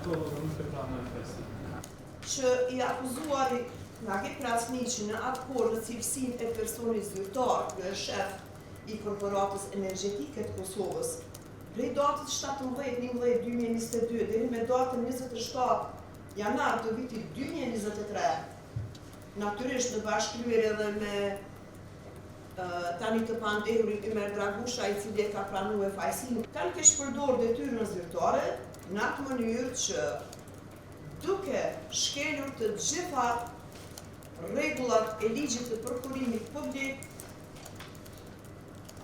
Nikolla dhe nuk e pranoj fajësinë. Që i akuzuari Nagip Krasniqi në atë kohë në cilësinë e personit zyrtar, kryeshef i Korporatës Energjetike të Kosovës, prej datës 17 11 2022 deri me datën 27 janar të vitit 2023, natyrisht në bashkëkryerje edhe me tani të pandehurin Ymer Dragusha, i cili e ka pranue fajësinë, kanë keqpërdorë detyrën zyrtare në atë mënyrë që duke shkelur të gjitha rregullat e ligjit të prokurimit publik,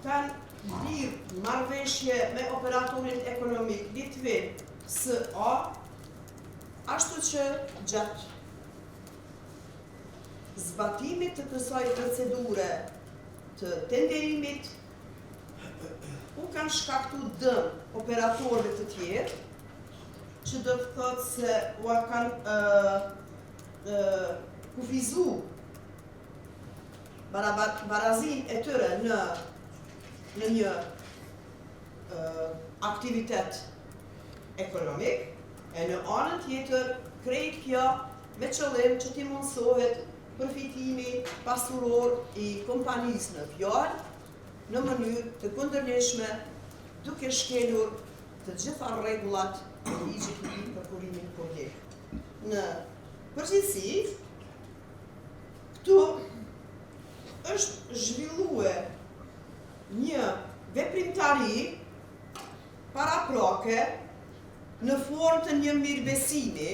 kanë lidhë marrëveshje me operatorin ekonomik Litvin S.A., ashtu që gjatë zbatimit të kësaj procedure të tenderimit u kanë shkaktu dëm operatorëve të tjerë, që do të thotë se ua kanë kufizu barazinë e tyre në në një aktivitet ekonomik, e në anën tjetër krejt kjo me qëllim që t'i mundësohet përfitimi pasuror i kompanisë në fjalë në mënyrë të kundërligjshme duke shkelur të gjitha rregullat e ligjit mbi prokurimin publik. Në përgjithësi, këtu është zhvillue një veprimtari paraprake në formë të një mirëbesimi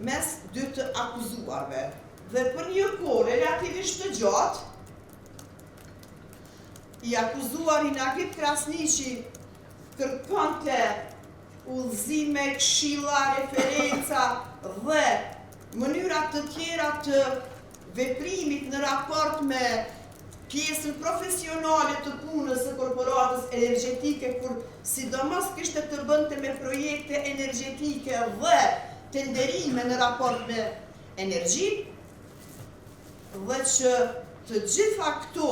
mes dy të akuzuarve dhe për një kohë relativisht të gjatë, i akuzuari Nagip Krasniqi kërkonte udhëzime, këshilla, referenca dhe mënyra të tjera të veprimit në raport me pjesën profesionale të punës së Korporatës Energjetike kur sidomos kishte të bënte me projekte energjetike dhe tenderime në raport me energjinë dhe që të gjitha këto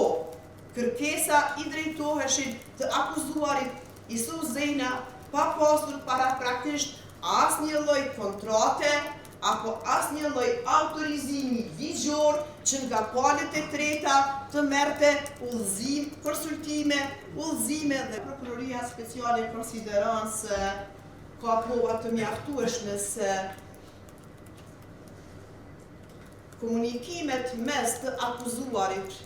kërkesa i drejtoheshin të akuzuarit Isuf Zejna pa pasur paraprakisht asnjë lloj kontrate apo asnjë lloj autorizimi ligjor që nga palët e treta të merrte udhëzim, konsultime, udhëzime dhe Prokuroria Speciale konsideron se ka prova të mjaftueshme se komunikimet mes të akuzuarit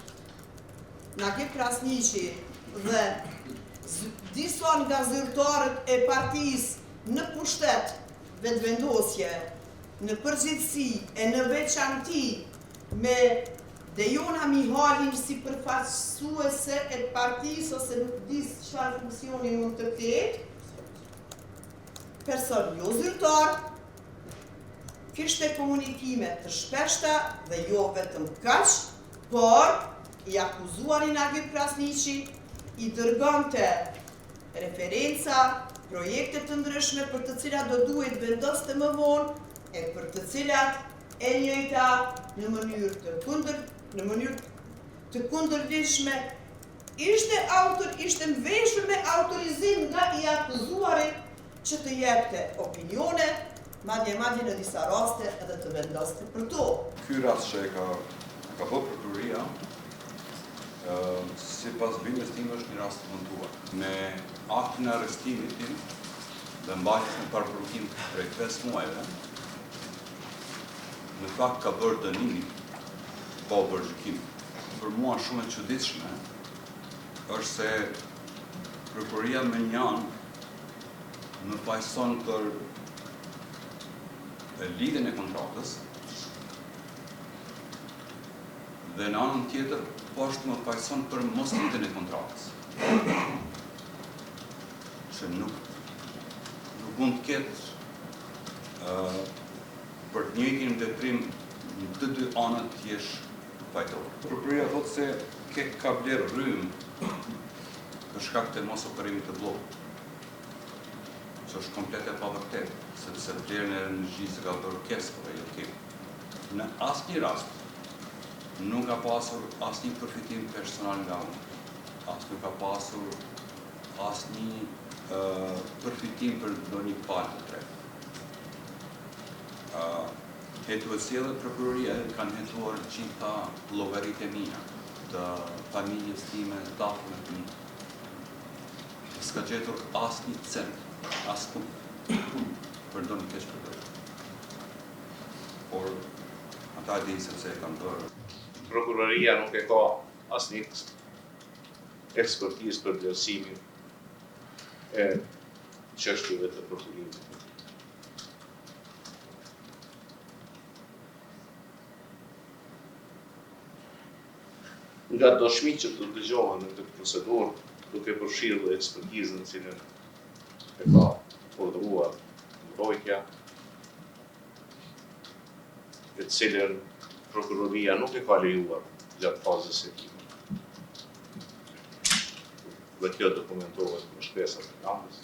Nagip Krasniqi dhe disa nga zyrtarët e partisë në pushtet Vetëvendosje, në përgjithësi e në veçanti me Dejona Mihalin si përfaqësuese e partisë ose nuk di çfarë funksioni mund të ketë, person jo zyrtar, kishte komunikime të shpeshta dhe jo vetëm kaq, por i akuzuari Nagip Krasniqi i dërgonte referenca, projekte të ndryshme për të cilat do duhej të vendoste më vonë e për të cilat e njëjta në mënyrë të kundër në mënyrë të kundërligjshme ishte autor ishte mveshur me autorizim nga i akuzuari që të jepte opinione, madje madje në disa raste edhe të vendoste për to. Ky rast që e ka ka bërë prokuroria, sipas bindjes time është një rast i montuar. Me aktin e arrestimit tim dhe mbajtjes në paraburgim prej 5 muajve, në fakt ka bërë dënimin pa u bërë gjykimi. Për mua shumë e çuditshme është se prokuroria me një anë më fajëson për lidhjen e kontratës dhe në anën tjetër po ashtu më fajëson për mos lidhjen e kontratës. Që nuk nuk mund të ketë uh, për të njëjtin veprim në të dy anët të jesh fajtor. Prokuroria thotë se KEK ka blerë rrymë për shkak të mos operimit të bllokut, që është komplet e pavërtetë, sepse blerjen e energjisë e ka bërë KESCO dhe jo KEK. Në asnjë rast nuk ka pasur asnjë përfitim personal nga unë, as nuk ka pasur asnjë përfitim për ndonjë palë të tretë. Hetuesia dhe prokuroria kanë hetuar gjitha llogaritë e mia, të familjes time, të afërmve të mi. S'ka gjetur asnjë cent, askund, për ndonjë keqpërdorim. Por ata e dinë se pse e kanë bërë. Prokuroria nuk e ka asnjë ekspertizë për vlerësimin e çështjeve të prokurimit publik. Nga dëshmitë që do të dëgjohen në këtë procedurë, duke përfshirë dhe ekspertizën të cilën e ka urdhëruar mbrojtja, e të cilën prokuroria nuk e ka lejuar gjatë fazës së hetimit. Dhe kjo dokumentohet me shkresat e lëndës.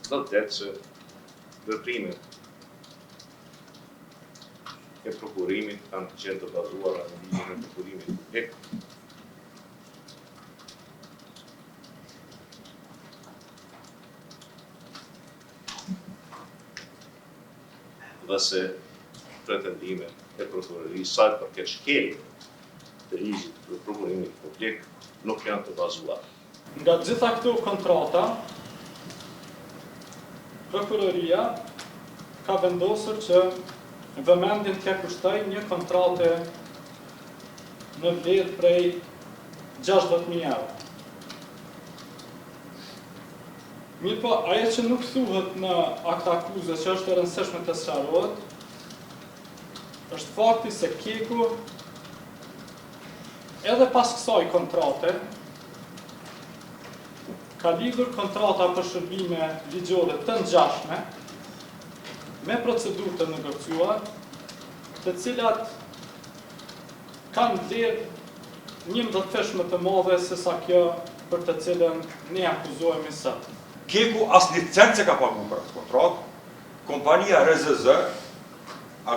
Do të thotë se veprimet e prokurimit kanë qenë të bazuara në ligjin e prokurimit publik. Dhe se pretendimet e prokurorisë sa i përket shkeljeve të ligjit të prokurimit publik nuk janë të bazuara. Nga të gjitha këto kontrata, prokuroria ka vendosur që vëmendjen t'ia kushtojë një kontrate në vlerë prej 60.000 euro. Mirëpo, ajo që nuk thuhet në aktakuzë që është e rëndësishme të sqarohet, është fakti se KEK-u edhe pas kësaj kontrate, ka lidhur kontrata për shërbime ligjore të ngjashme, me procedurë të negociuar, të cilat kanë vlerë 11 fish më të madhe se sa kjo për të cilën ne akuzohemi sot. KEK-u asnjë cent s'e ka pagu për atë kontratë, kompania RZZ,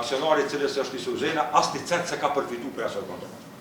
aksionari i cilës është Isuf Zena, asnjë cent s'e ka përfitu prej asaj kontrate.